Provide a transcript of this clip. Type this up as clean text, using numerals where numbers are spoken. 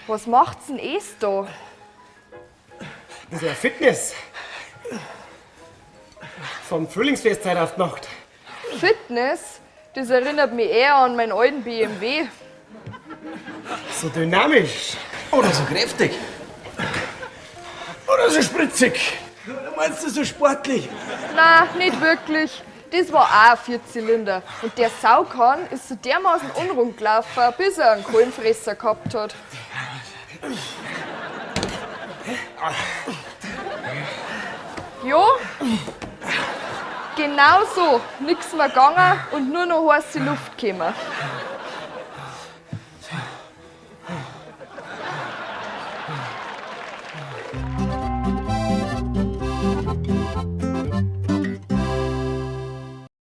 Was macht's denn es da? Das ist ja Fitness. Vom Frühlingsfest heute auf die Nacht. Fitness? Das erinnert mich eher an meinen alten BMW. So dynamisch. Oder so kräftig. Oder so spritzig. Oder meinst du so sportlich? Na, nicht wirklich. Das war auch ein Vierzylinder. Und der Saukahn ist so dermaßen unrund gelaufen, bis er einen Kohlenfresser gehabt hat. Jo, genau so. Nix mehr gegangen und nur noch heiße Luft gekommen.